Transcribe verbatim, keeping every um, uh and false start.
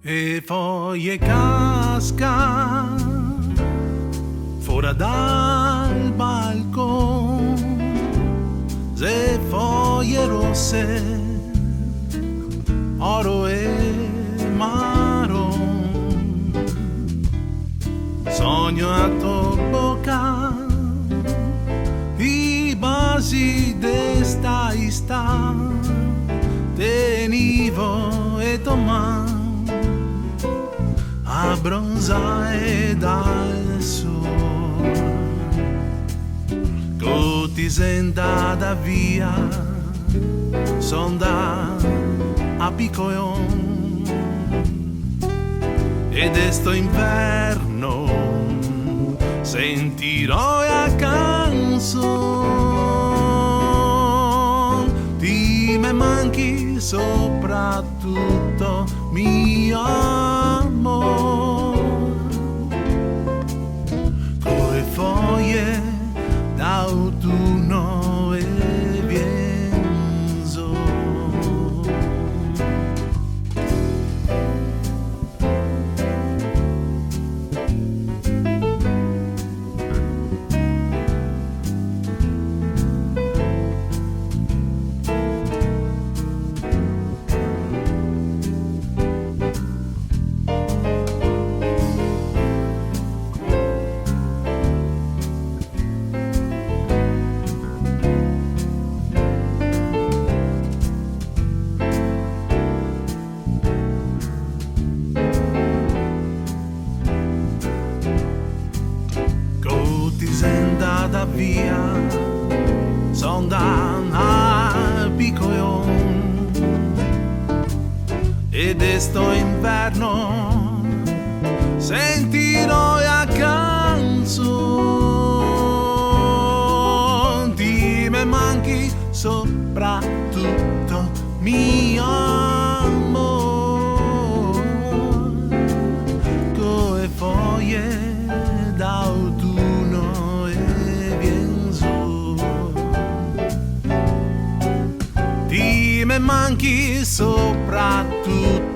E foje casca fora dal balcon, xe foje rose, oro e maron. Sogno a to boca, i basi de sta istà, tenivo e to man, abronzae dal sol. Co ti xe ndada via, so ndà a picoeon, e de sto inverno sentirò a canson. Ti me manchi sopratuto, mio amor, co e foje d'autuno e vienzo. Co ti xe ndada via, so ndà a picoeon, e de sto inverno sentirò a canson. Ti me manchi sopratuto, mio amor, co e foje d'autuno e vienzo. Ti me manchi sopratuto,